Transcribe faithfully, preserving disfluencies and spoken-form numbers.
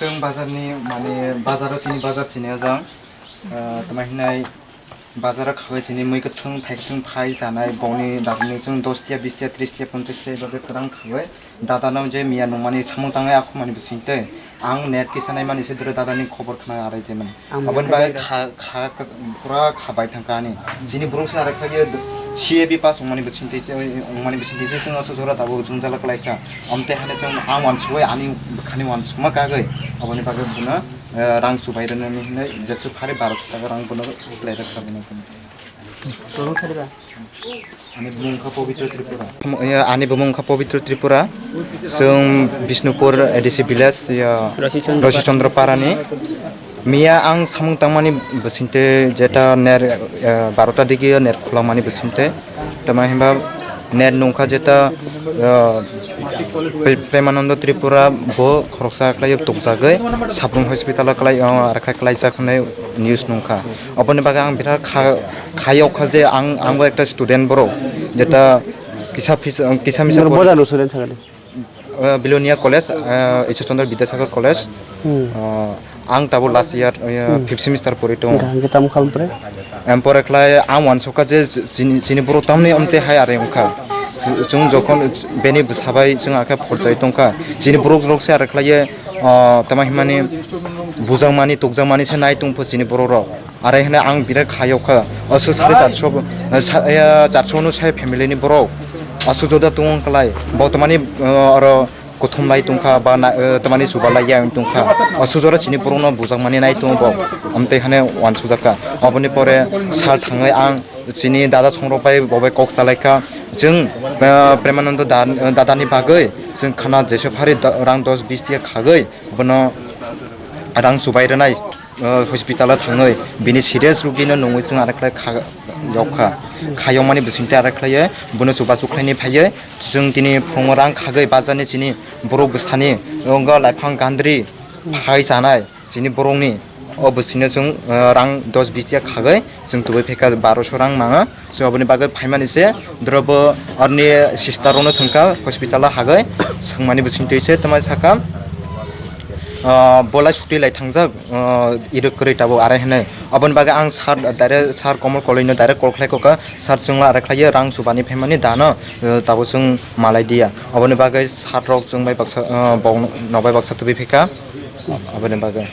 Bazar ni mane bazar o tini bazar chini ajang. Tama hinai bazar o khabai chini mui kwthwng thai kwthwng phai chanai boni dagni chwng dos tiya bis tiya tris tiya ponchas tiya babe kwrang khabai. Dada no je miya nungmani samung tangai akhumani bising tei ang net kisa naimani se dure dada ni khobor khna arai je mani. Aboni bagwi kha kha pura khabai thangka ani. Chini borok se arai khlai C A B pass wngmani bising tei wngmani bising tei se chwng aswk jora tabuk jwngjal kwlai kha. Amtei hane chwng ang wansugwi ani bwkhani wansukma kagwi aboni bagwi buno rang chubai rwnani hinwi jeswk phari barosho taka rang bono kwlai rwkha bono. Tolong sari ba? Ani bumung kha Pabitra Tripura. Ani bumung kha Pabitra Tripura. Chwng Bishnupur A D C village ya Rosi Chandra Rosi Chandra Parani. Miya ang samung tangmani bisingte jeta ner barota digi ner khulangmani bisingte. Tama himba net nungkha jeta Premanando Tripura bo khoroksa khlai tukjagwi Saprum hospital o khlai o arakha khlaijak hinwi news nungkha. Oboni bagwi ang birat kha khayok kha je ang angbo ekta student borok jeta kisa kisa misa Boja no student thangani. Bilonia College, Ishwar Chandra Vidyasagar College. Ang tabuk last year fifth semester pori tongo. Hingke tamo kha bre? Em pore khlai ang wansukha je chini borok tamni amte hai are wngkha. Chwng jokhon beni bwsabai chwng akhe phorjai tongkha. Chini borok rok se are khlaiye tama himani bujakmani tukjakmani se nai tongpho chini borok rok. Are hwnwi ang birat khayok kha. Aswk sari charso, charso no sai family ni borok. Aswk joda tong wng klai. Bo tamani oro kuthum lai tong kha ba tamani chuba lai ya wng tong kha. Aswk jora chini borok no bujak mani nai tongo bo. Amtwi hwnwi wansuk jak kha. Oboni pore sal thangwi ang chini dada songrok bai bo bai kok salai kha. Chwng Premanando dada ni bagwi chwng khana jesa phari rang dos bis tiya khagwi bono rang chubai rwnai. Hospital o thangwi bini serious rugino nungwi chwng arekhlai kha yokha. Khayokmani bisingtwi arekhlaiwi bono chubachu khlainai phaiwi chwng tini phungo rang khagwi bajarni chini borok bwsani wngkha laiphang gandri phai chanai chini borokni o bisingno chwng rang dos bis tiya khagwi chwng tubui phaikha barosho rang manga. Chwng aboni bagwi phaimani se, drobo arni sister rokno swngkha hospital o hagwi, swngmani bisingtwi se twmai sakha, ah, bolai suti lai thangjak, ah, irwk kwrwi tabuk arai hwnwi. Aboni bagwi ang sir, direct sir Komol Koloi no direct call khlai kokha, sir chwngla arai khlaiwi rang chubani phaimani dano, ah, tabuk chwng malai diya. Aboni bagwi sir rok chwng bai baksa, ah, bok, nok bai baksa tubui phaikha, aboni bagwi.